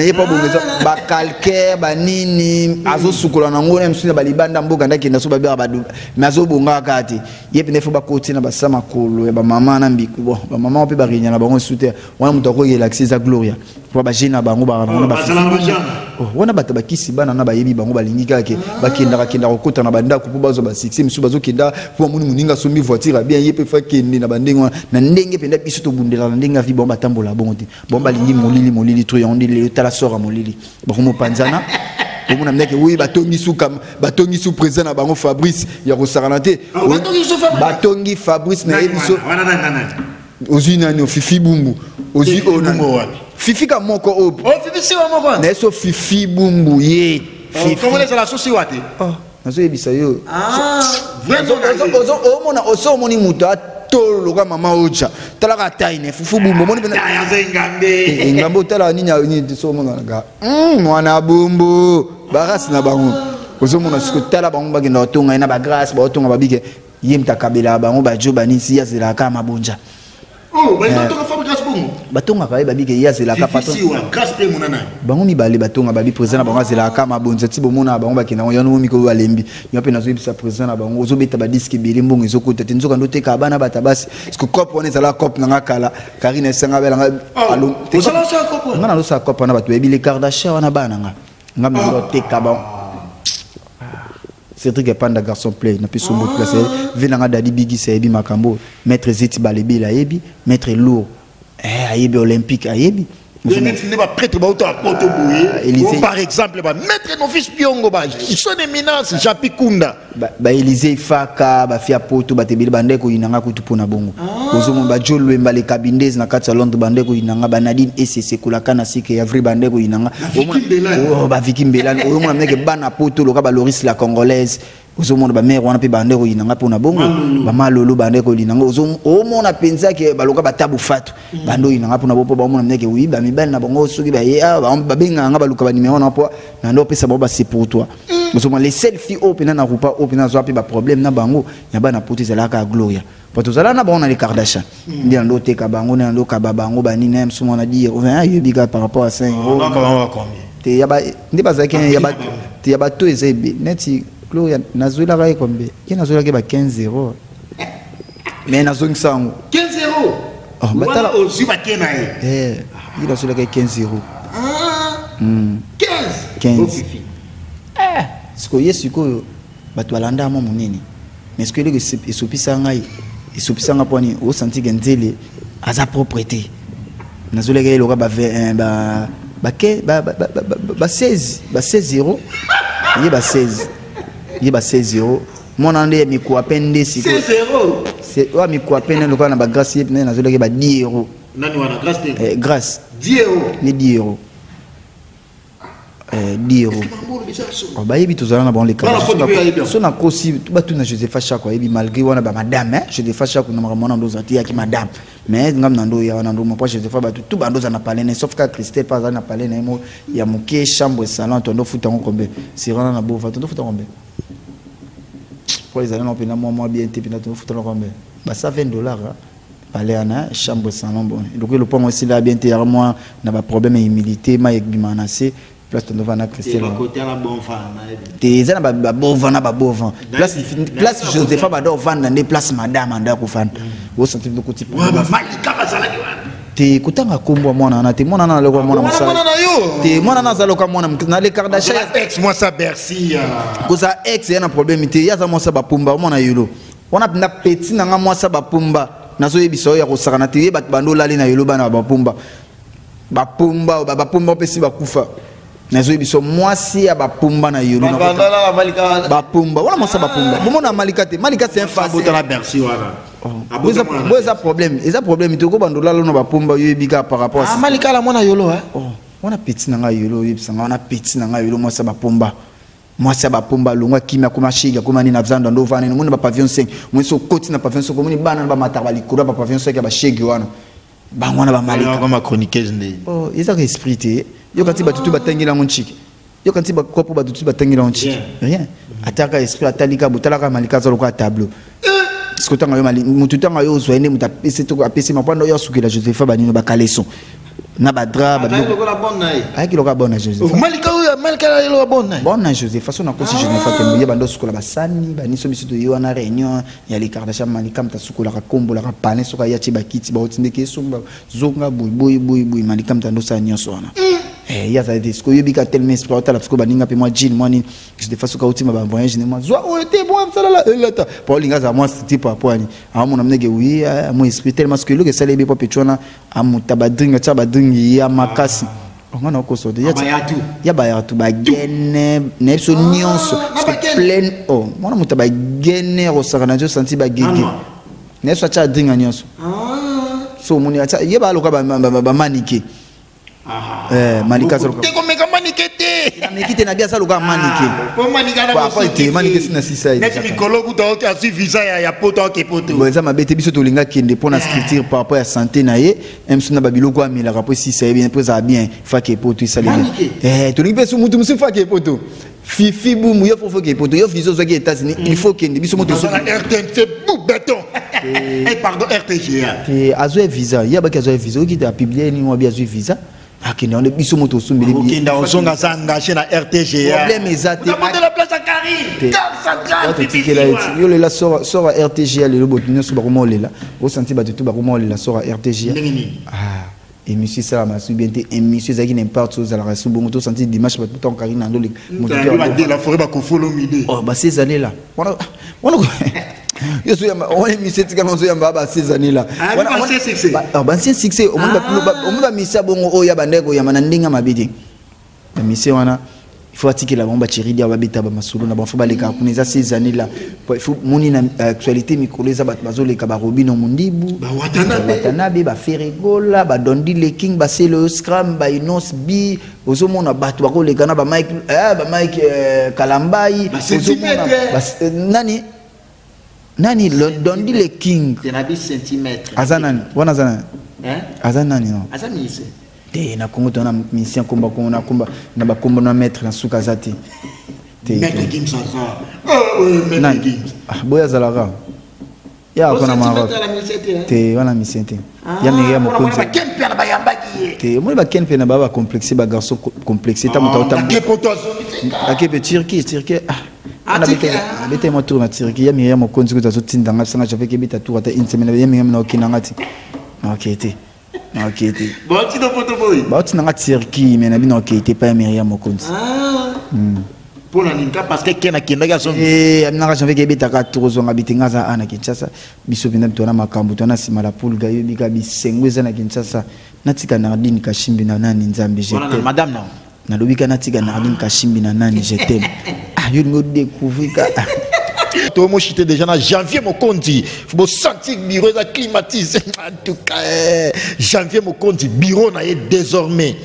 ye mpo abongeza bacalcaire banini, azosukola nango na mosusu na balibanda mboka, ndakenda so babeka badu, mais azobongaka kaka te. Ye mpenza ifo bakoti na basa makolo ya bamama na mbiko. Bon, bamama mpe baréunion na bango esu te wana. Moto akorelaxe eza Gloria, po bagene na bango wana, bato bakisi bana na bayebi bango, balingi kaka ke bakendaka kendaka kokota na bandako mpo bazwa basuccès. Misusu bazokenda mpo bamoni moninga asombi voiture ya bien, ye mpe fa kende na bandenge wana. Na ndenge mpenza biso tobundela na ndenge ya vie, bango batambola bongo te. Bango balingi molili molili to yango nde lelo tala sora molili bakomopanzana. Omona ndeke oyo batongi suka, batongi su président na bango Fabrice ya kosakana te. Batongi Fabrice, nayebi so ozwi nani, Fifi Bumbu, ozwi oyo nani, Fifi ka moko oyo naye so Fifi Bumbu ye. Nazoyebisa yo, omona oso omoni moto atoloka mama oja, talaka taine fufu bumbu, omoni engambe, otalaka nini nini, so omonaka mwana bumbu barase na bango. Ozomona siko, tala bango bakenda kotonga ye na bagrâce, baotonga babike ye moto akabelaka bango bajo banisi, ye azelaka kaka mabonja. Oh, batonga Fabregas bongo. Batongaka ye babike ye azelaka patron. Bango mibale batonga babi président na bango azelaka mabonza ti bomona bango bakenda yango yango mikolo balembi. Yo mpe nazoyebisa président na bango ozobeta badiske ebele mbongo ezokota te nzoka ndoteka bana bata basi. Parce que cope wana ezalaka cope na nga kala. Karine esanga bela nga. Nga nazosala cope wana bato bayebi les Kardashian wana bana nga. Nga mpe bango. Cédric Epanda garçon play na peso mbote place vie nanga Dadi Bigis ayebi makambo maître Zeti Balebele ayebi maître Lourd eh ayebi olympique ayebi neti nde baprêtre bauta bapoto boye par exemple bamaître novice biongo ba son éminence Japi Kunda baélysée faka bafia poto bato ebele bandeko koyinanga kutu mpona bongo ozomona bajo lwemba le kabindese na kati ya londres bandeko koyinanga banadine esese kolaka na sike ya vrai bandeko koyinanga baviki mbelani ozomona ndenge bana poto loka baloris la congolaise ozomona bamare wana mpe bandeko koyinanga mpona bongo bamalolo bandeko koyinanga omona mpenza ke baloka batabu fatu bando oyinanga mpona bo mpo baomona ndenge wi bamibali na bango soki baye babengaka baluka banimero na mpo na ndo opesa bango base pour toi ozomona les selfie oyo mpena na rupa oyo mpena azwa mpe baproblème na bango ya bana poto ezalaka ya gloria po tozala na bango na les Kardashian nde na ndo oteka bango nde na ndo okaba bango banini na mosu mwana dire ayebi kaka par rapport à 5 euros te ya ba nde bazalaki ya ba te ya bato eza ebe neti gloria nazwelaka ye kombe ye nazwelaki ba 15 euros mais nazongisa yango 15 euros oh, batala ozwi bake na ye eh ye nazwelaka ye 15 euros 15 15 eh sikoyo ye sikoyo bato balanda mwa monene mais sikoyo eloko esopisa ngai esopisa ngai mpo nini osanti ke nzele aza propre te nazoleka ye loka ba 16 ba 16 euros ye ba 16 ye ba 16 euros mwana nde ya mikuwa mpe nde sikoyo oyo mikuwa mpe nde lokola na bagrâce ye nde nazolaki ba 10 euros nani wana grâce te grâce 10 euros ye 10 euros 10 euros bayebi tozala na bango lekaso nakosi batuna josepha chako ayebi malgré wana bamadame josepha chako na makambo wana ndoza te yaki madame mais ngam na ndo ya wana ndo mpo josepha bato tu bando oza na palais ne sauf ka christelle mpe azali na palais na ye mo ya moke chambre salon tondo futa yango kombe sirana na bova tondo futa kombe po ezali na mpena mwa mwa bien te mpena tondo futa kombe ba 120 dollars palais wana chambre salon bon eloko lopango esila bien te yaka mwa na baproblème ya humilité mai ekbima na se place tondova na christelle te eza na babovan na babovan place josepha bada ovanda nde place madame anda kofanda osanti nokoti te kotanga nkombo ya mwana wana te mwana wana aloka mwana mosala te mwana wana aza loka mwana na le Kardashian kozala ex ya na problème te ye aza mwasa bapumba omona yolo wana mpenza peti na nga mwasa bapumba nazoyebisa oyo ya kosakana te ye bato bando olali na yolo bana bapumba bapumba bapumba opesi bakufa nazoyebi biso mwasi ya bapumba na yolo bapumba wana mwasi ya bapumba bomona malika te malika c'est un face bo eza problème eza problème te okobanda olala na bapumba oyebi kaka par rapport malika la mwana yolo wana peti na ngai yolo oyebisa ngai wana peti na ngai yolo mwasi ya bapumba mwasi ya bapumba alongwa kimi akoma shege akoma nini avzanda ndo ovanda nini omoni ba pavillon 5 omoni so okoti na pavillon 5 omoni bana na bamataka balikolo ya ba pavillon 5 ya bashege wana bango wana bamalika chroniqueuse nde ezaka esprit te yoka ti bato tu batangeli yango ntiki yoka ti bakopo bato tu batangeli yango ntiki rien ataka esprit atalika botalaka malika aza lokola tableau siko ntango yo motu ntango yo ozwa ye nde moto apesi mapanda oyo asukela josepha banino bakaleson na badra ayaki lokola bon na joseph bon na joseph façon nakosi josepha te ye bando osukola basani baniso biso toye wana réunion ya les Kardashian malika moto asukolaka kombolaka pane soki aya tie bakiti bauti ndeke esomba zonga boye boye boye boye malika moto andosala nyonso wana ye azali te sikoyo oyebika telema esprit otala sikoyo baninga mpe mwa jean mwa nini josepha soki autima bavoyage ne mwa zwa oyo te mwa salala elata po olinga azala mwa structure par rapport ani aomona ndenge wi mwa esprit telema sikoyo eloko esali yebi po petu wana amuta badringi atia badringi ya makasi nga na okoso te ya bayatu bagene na ye biso nyonso plein o mwana moto bagene akosaka na yo santi bagege na ye biso atia adringa nyonso so omoni atia ye baloka bamanike malika azakomeka manike te nameki te nabi aza lokola manike te manike sina sisa neti mikolo kuta oke azwi visa ya poto oke poto bon eza mabe te biso tolinga kende mpo na structure par rapport ya santé na ye mso na babiloko amelaka mpo esisa ye bien mpo ezala bien fake poto esali bien tolingi mpe mutu mosusu fake poto fifi bumu yo fo foke poto yo visa ozwaki États-Unis il faut kende biso moto rtnc bu beton. Eh, pardon, RTGA. Te, azwa visa, ye abaki azwa visa, oki te apublie nini wabi azwi visa, akende wana, biso moto osombeli. Okenda ozonga, aza engagé na RTGA. Problème eza te. La place à Karine, gare centrale. Totikela ye yo lela sort ya RTGA. Lelo boto nyonso bakoma olela, osanti bato tu bakoma olela sort ya RTGA. Ndenge nini? Ah, émission esalama su bien te. Émission ezalaki na impart, ozalaka su bongo, tosanti dimanche bato ntango Karine andoleka. La forêt bakofolomide. Oh, ba ces années là wana wana yo ozoyamba wana émission etikala, ozoyamba ba ces années là. Ah, ba ancien succès. Ba ancien succès, omoni bamisia bongo oyo ya bandeko koyamba na ndenge ya mabe te. Bamisia wana, il faut atikela bango bacheri dia, babeta bamasolo na bango, faut baleka kuna. Eza ces années là, il faut moni na actualité mikolo eza bato bazoleka, barobino Mondibu, Watanabe. Baferegola, badondi leking, basele scram, bainos b, ozomona bato bakoleka na bamike, bamike Kalambai. Ozomona nani nani, Dondi le King. Aza nani wana? Aza nani? Aza nani? Non te, na Kongo tona musicien komba Kongo na komba na bakombo na maître na suka aza te. Nani boyo azalaka ya kona Maroc te, wana musicien te ya miri ya mokonzi te. Omoni baken mpe na baa bacomplexe, bagarçon complexe ta moto akepe Turquie, Turquie abeta mwa tour na Turquie. Ya miri ya mokonzi kuta azotindanga bisanga javeke ebeta tour ata une semaine. Ya miri na okendanga ti na okeye te, na okeye te. Baotindanga Turquie, mais na bino okeye te pa ya miri ya mokonzi. Mpona nini? Parce que ken akendaki azongi. Aminaka janvier ebetaka tour, ozonga bite. Nga aza a na Kinshasa, biso mpenza tona makambo tona nsima la pulga. Yoyebika bisengo eza na Kinshasa. Natika Nardine Kashimbi na nani? Nzambe, je t'aime. Madame non. Nalobi ka natika Nardine Kashimbi na nani? Je t'aime. Ah, yo lingi odécouvrir ka. Tomoshite déjà na Janvier Mokonzi, bosentir bureau eza climatisé. En tout cas, eh, Janvier Mokonzi, bureau na ye désormais.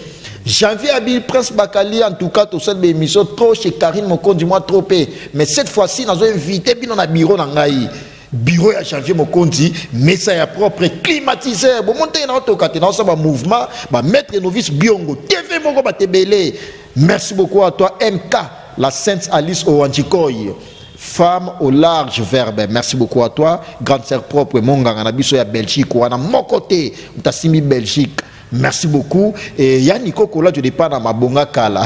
Janvier Abil Prince Bakali, en tout cas, tout ça, émission trop chez Karine Mokonzi, moi trop peu. Mais cette fois-ci, nous avons invité bino na bureau na ngai. Bureau ya Janvier Mokonzi, mesa ya propre, climatiseur. Bon, monte na otokate, na ba mouvement, ba maître novice Biongo, TV moko ba tebele. Merci beaucoup à toi MK, la Sainte Alice Owanjikoy. Femme au large verbe. Merci beaucoup à toi, grande sœur propre, monganga na biso ya Belgique, wana mokote, utasimi Belgique. Merci beaucoup. Et Yannick Kokola, je dépends dans ma bonga kala.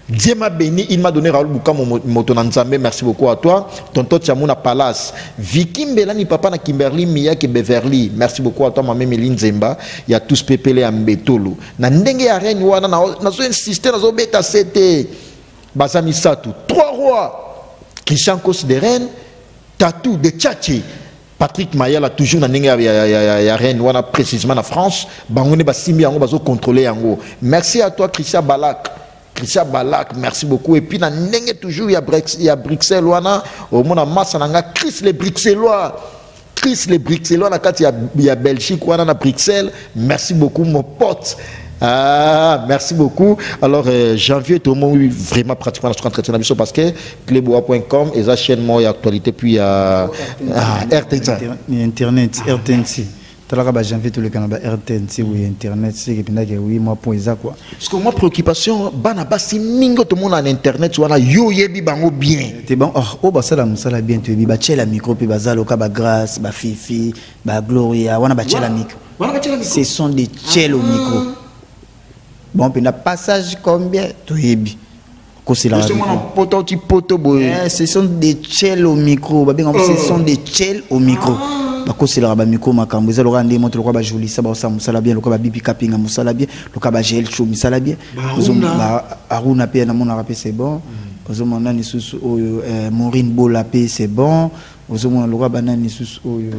Dieu m'a béni, il m'a donné Raoul Bouka moto na Nzambe. Merci beaucoup à toi. Tonton Tiamouna Palace. Vicky Mbelani, papa na Kimberly, Miyake Beverly. Merci beaucoup à toi, ma mère Zemba. Il y a tous Pepele Ambetolo. Na ndenge ya reine wana, na zo insister, na zo beta CT. Bazami Satu. Trois rois. Christian Kos de Rennes. Tatou de Tchatché. Patrick Mayala toujours na ndenge ya Rennes wana, précisément na France. Bango ne basimbi yango, bazo contrôler yango. Merci à toi Christian Balak. Christian Balak, merci beaucoup. Et puis na ndenge toujours ya Bruxelles wana, omona massa nanga Chris le Bruxellois. Chris le Bruxellois na kati ya Belgique wana na Bruxelles. Merci beaucoup mon pote. Ah, merci beaucoup. Alors, janvier, tout le monde, vraiment pratiquement, je suis en train de parce que cleboa.com et la chaîne moi, actualité, puis ah, RTNC. Internet, RTNC. Talaka ba janvier tout le canada RTNC, oui, internet, c'est que pendant oui, moi point ça quoi. Parce que moi préoccupation, bana basi mingo tout le monde en internet wana yo yebi bango bien. T'es bon, oh, oh ba sala musala bien, tu yebi ba tchela micro pe bazalo ka ba Grâce, ba Fifi, ba Gloria, wana ba tchela micro. Wana ba tchela micro. Ce sont des tchelo micro. Bon, puis na passage combien tu yebi. Kosela poto ti poto boye. Eh, ce sont des tchelo au micro, ba benga ce sont des tchel au micro. Bakoselaka bamicro makambo eza lokola nde moto, lokola bajolisa baosala mosala bien, lokola babibi kapinga mosala bien, lokola bagel show misala bien, Aruna mpe namonaka mpe c'est bon. Ozomona lisusu oyo Maurine Bola mpe c'est bon. Ozomona lokola banani lisusu oyo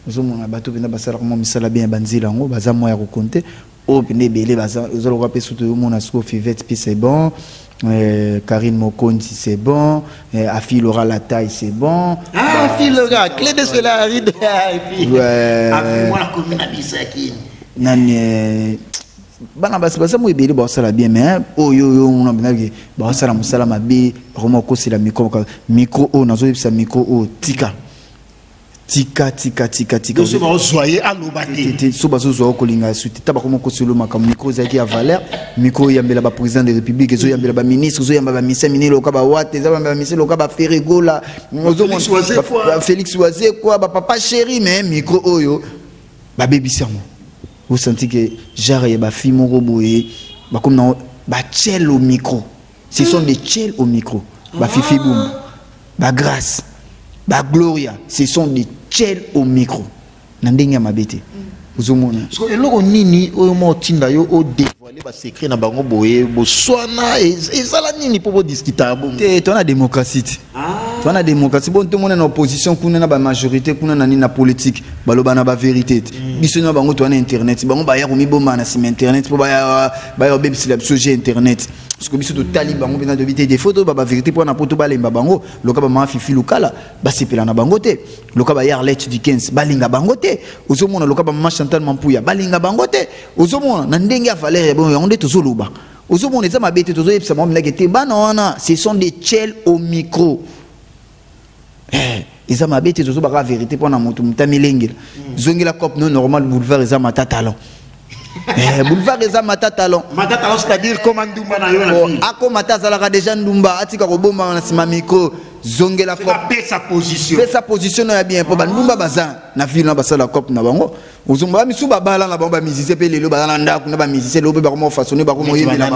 ozomona bato mpenza basalaka mwa misala bien ya banzela yango, baza mwa ya kokonte oyo mpenza ebele baza. Oza lokola mpe surtout oyomona sikoyo Fivette mpe c'est bon, Karine Mokonzi c'est bon, Afi Laura la taille c'est bon. Ah, Afi Laura, clé de cela arrive. Ouais. Afi moi la commune à Bisaki. Nani bana basi baza mo ebele baosala bien, mais oyo oyo omona mpenza baosala mosala mabe, bakoma kokosela micro. Micro oyo nazoyebisa, micro oyo tika. Tika, tika, tika, tika. So bazozwa ye aloba te. Te, so bazozwa okolinga su te. Ta bakoma kosolo makambo. Micro ezalaki ya valeur. Micro oyambela baprésident de république, ezoyambela baministre, ezoyamba bamisien minene loka bawate, ezayamba bamisien loka baferegola, Félix Wazekwa, bapapa chéri. Mais micro oyo babebisi yango, osanti ke genre ya bafille moko boye bakomi nango batiel au micro. Ce sont des tchels au micro. Bafifi bumba, bagrâce, bagloria, ce sont des tchels au micro na ndenge ya mabe te, ozomona. Eloko nini oyo mwa otinda yo odévoile basecret na bango boye? Boswana ezala nini mpo bodiscuta bongo? Te, to na démocratie te, to na démocratie. Bon, tomona na opposition kuna, na bamajorité kuna, na nini, na politique, baloba na bavérité te. Biso na bango toa na internet, bango baya komibomba na nsima internet mpo baya obebisela biso je internet, parce que biso totali bango mpenza, toyebi te défaut to bavérité mpona po to balemba bango. Loka bamama Fifi Lukala, basepela na bango te. Loka ba Yarlet Dickens, balinga bango te, ozomona. Loka bamama Chantal Mampuya, balinga bango te, ozomona. Na ndenge ya valeur ya bongo, yango nde tozoloba, ozomona. Eza mabe te, tozoyebisa bango minake te. Bana wana, ce sont des tchels au micro. Eza mabe te, tozobaka vérité mpona moto moto amilengela. Zongela cope no normal. Boulevard eza mata talon. Boulevard eza mata talon. Mata talon, c'est-à-dire koma ndumba na yo na ville. Akoma te, azalaka déjà ndumba. Atika kobombama na nsima micro, zongela. Pesa position. Pesa position na ya bien, mpo bandumba baza na ville na basala cope na bango, ozomba. Bamisu babala na bango, bamusicien mpe lelo baza na ndako na bamusicien. Lelo mpe bakoma façonne, bakoma oyembela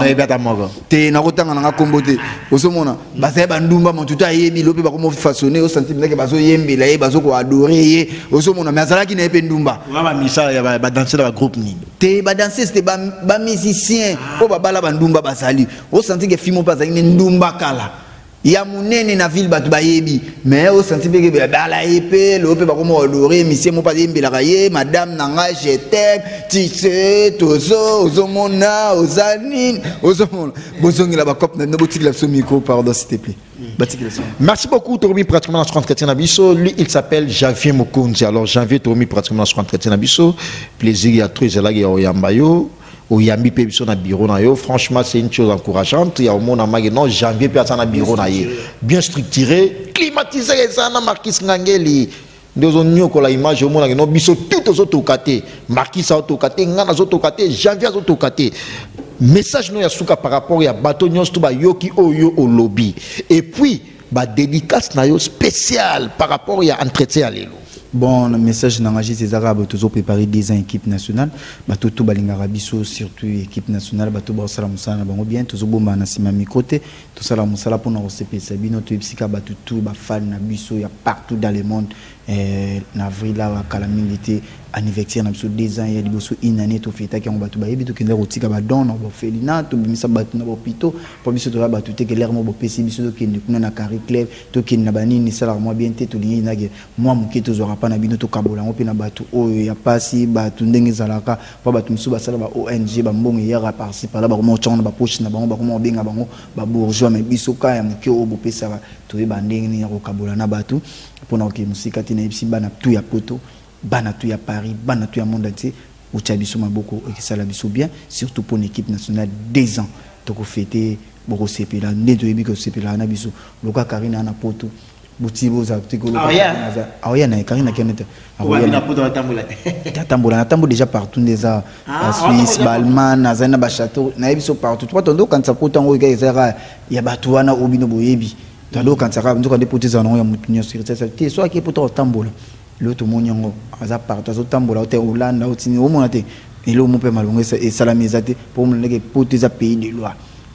te. Nakotanga nanga kombo te, ozomona. Bazali bandumba, motu te ayebi. Lelo mpe bakoma façonne, osanti ndenge bazoyembela ye, bazokoadore ye, ozomona. Mais azalaki na ye mpe ndumba. Bamisala, badanse na bagroupe nini? Te, badanseuse te, bamusicien oyo babala bandumba bazali. Osanti ke fimo mpe azalaki ne ndumba kala ya monene na ville, bato bayebi. Mais osanti mpe ke bala ye mpe lelo mpe bakoma adore misie mo mpe ayembelaka ye: "Madame na ngai, je t'aime, tu sais." Tozo ozomona oza nini, ozomona. Bozongela bacope na bino, botikela biso micro, pardon, s'il te plaît, batikela biso. Merci beaucoup. Tokomi pratiquement na entretien na biso. Lui, il s'appelle Janvier Mokonzi. Alors Janvier, tokomi pratiquement na entretien na biso. Plaisir ya trop ezalaki ya oyamba yo, oyambi mpe biso na bureau na yo. Franchement, c'est une chose encourageante ya omona maki non, Janvier mpe aza na bureau na ye bien structuré, climatisé. Eza na Markis Ngangeli nde ozonyokola image. Omonaki no biso tout tozotoka te, Markis azotoka te, ngai nazotoka te, Janvier azotoka te. Message no ya suka par rapport ya bato nyonso to bayoki oyo olobi, et puis badédicace na yo spécial par rapport ya entretien ya lelo. Bon, message na nga juste eza kaka boye: tozopréparé 2 ans équipe nationale. Bato to balingaka biso, surtout équipe nationale, bato baosala mosala na bango bien. Tozobomba na nsima micro te, tosala mosala mpona kosepelisa bino. Toyebisi kaka bato tu bafane na biso ya partout dans le monde, na avril awa, kala mingi te, anniversaire na biso 2 ans ya liboso. Une année tofetaki yango, bato bayebi. Tokenda kotika badon na baorphelinat, tobimisa bato na bahôpitaux, mpo biso toza bato te kelere mo bopesi biso. Tokende kuna na Carré Club, tokende na banini, esalaka mwa bien te. Tolingi nake mwa moke tozwaka mpa na bino, tokabola yango mpe na bato oyo ya pasi. Bato ndenge ezalaka, mpo bato mosusu basala ba ONG, bambongo eyaka par-ci par-là, bakoma otyango na bapoche na bango, bakoma kobenga bango babourgeois. Mais biso ka ya moke oyo bopesaka, toyeba ndenge nini ya kokabola na bato mpona kokende mosika te. Nayebisi bana tu ya Poto, bana tu ya Paris, bana tu ya monde entier, otya biso maboko, ekesala biso bien, surtout mpona équipe nationale. 2 ans tokofete, bokosepela nde toyebi kosepelaka na biso. Loka Karine na Poto, boti bozala te. Aoya na ye Karine akende te, atambola, natambola déjà partout nde eza Basuisse, baallemagne, nazali na bachâteau, nayebi so partout. Po tondo okanisa poto yango eka ezalaka ya bato wana oyo bino boyebi. Tondo okanisaka nzoka nde poto ezala nango ya motu nyonso te. So ake poto akotambola, lelo tomoni yango aza partout, azotambola te, Olanda otini, omona te. Eloko mo mpe malongo esalami eza te, mpo omona ndenge poto eza pays de loi.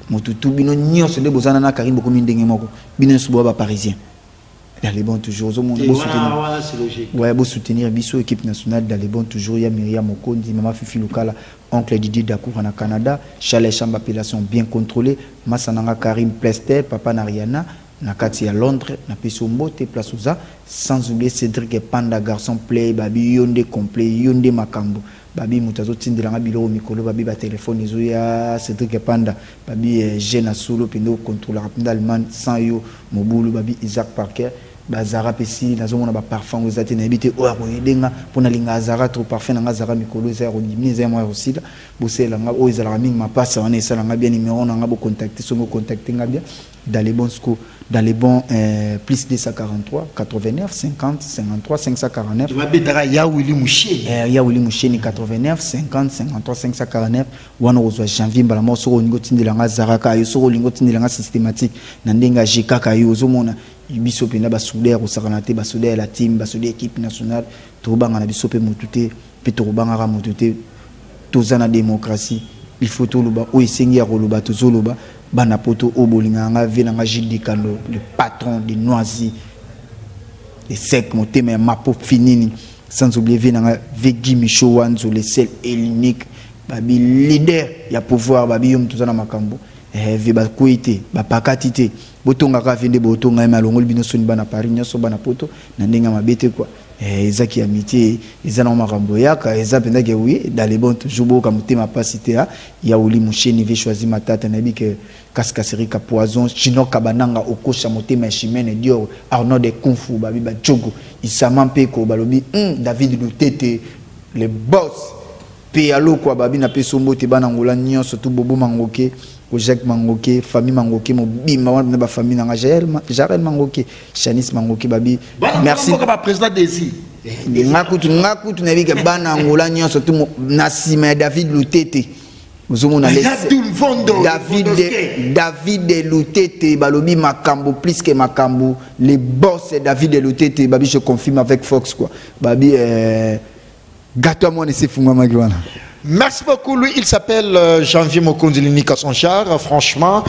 Motu tu, bino nyonso nde bozana na Karine, bokomi ndenge moko, bino nyonso boya baparisien. Dans bon toujours, ozomona, bosoutenir, ouais, bosoutenir biso équipe nationale dans les bons toujours. Ya Miriam Mokondi, mama Fifi Lukala, oncle Didier Dakoura na Canada, Charles Chamba, appellation bien contrôlée, Masananga Karim Plester, papa Nariana na kati ya Londres, napesi yo mbote place oza. Sans oublier Cédric Panda, garçon play, babi yo nde complet, yo nde makambo. Babi moto azotindelanga biloko mikolo, babi batelefone ezoya. Cédric Panda, babi jeune asolo mpenza, okontrolaka mpenza Allemagne, sans yo mobulu. Babi Isaac Parker. Bazara mpe esili, nazomona baparfum yango eza te, nayebi te oyo akoyede nga mpo nalinga azara trop. Parfum na nga azara mikolo eza ya kodimine, eza ya mwa ya kosila. Bosalela nga oyo ezalaka mingi mapasa wana, esala nga bien. Numéro na nga bocontacte, soki ocontacte nga bien dans les bons sco dans les bons plus 243 89 50 53 549. Babetaka ya Willy Musheni. Ya Willy Musheni, 89 50 53 549. Wana okozwa Janvier mbala moko. Soki olingi otindela nga zara kaka yo, soki olingi otindela nga systématique na ndenge ya g kaka yo, ozomona biso mpenza basoda ya kosakana te, basoda ya la team, basoda ya équipe nationale. Tokobanga na biso mpe motu te, mpe tokobangaka motu te. Toza na démocratie, il faut toloba oyo esengi ya koloba. Tozoloba bana Poto oyo bolingaka nga, vie na nga Gilles Dikando, le patron de Noisy le Sec, motema ya Mapo Finini, sans oublier vie na nga vie Guy Micho Wanzo, le seul et l'unique, babi leader ya pouvoir, babi yo moto oza na makambo. Vie bakwei te, bapakati te, botongaka vie nde botonga ye, me alongoli bino soni. Bana Paris nyonso, bana Poto, na ndenge ya mabe te quoi. Ezaki amitié, eza nango makambo eyaka, eza mpenza ke oui, dans les bons toujours. Boyoka motema mpasi te. Ya Oli Musheni, ve choisi matata, nayebi ke Kaskaserika Poison, Chino Kabananga, okosha motema ya Chimene Dior, Arnaud de Kunfu, babi bajogo Isama Mpeko, balobi David Lutete, le boss mpe alokwa, babi napesi mbote bana Ngola nyonso tu, Bobo Mangoke, Jacques Mangoke, famille Mangoke mobimba wana na bafamille nanga, Jarel Mangoke, Chanis Mangoke, babi merci. Président Desi. Nga kutu nayebi ke bana Angola nyonso tu na nsima ya David Lutete, ozomona David Lutete, balobi makambo plus que makambo, le boss David Lutete, babi je confirme avec Fox quoi, babi gâteau mwana esi efungwamaki wana. Merci beaucoup. Lui, il s'appelle Janvier Mokonzi Linika Sonchar. Franchement,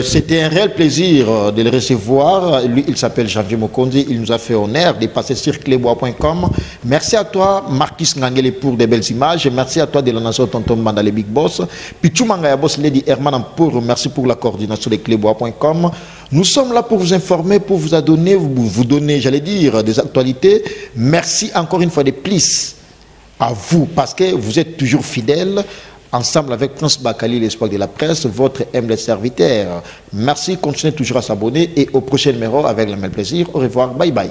c'était un réel plaisir de le recevoir. Lui, il s'appelle Janvier Mokonzi. Il nous a fait honneur de passer sur clébois.com. Merci à toi, Marquis Ngangele, pour des belles images. Merci à toi de la nation Tonton Manda, le Big Boss. Pichou Mangaya Boss, Lady Herman Ampour. Merci pour la coordination de clébois.com. Nous sommes là pour vous informer, pour vous donner, vous donner, j'allais dire, des actualités. Merci encore une fois de plus à vous, parce que vous êtes toujours fidèles, ensemble avec Prince Bakali, l'espoir de la presse, votre humble serviteur. Merci, continuez toujours à s'abonner et au prochain numéro avec le même plaisir. Au revoir, bye bye.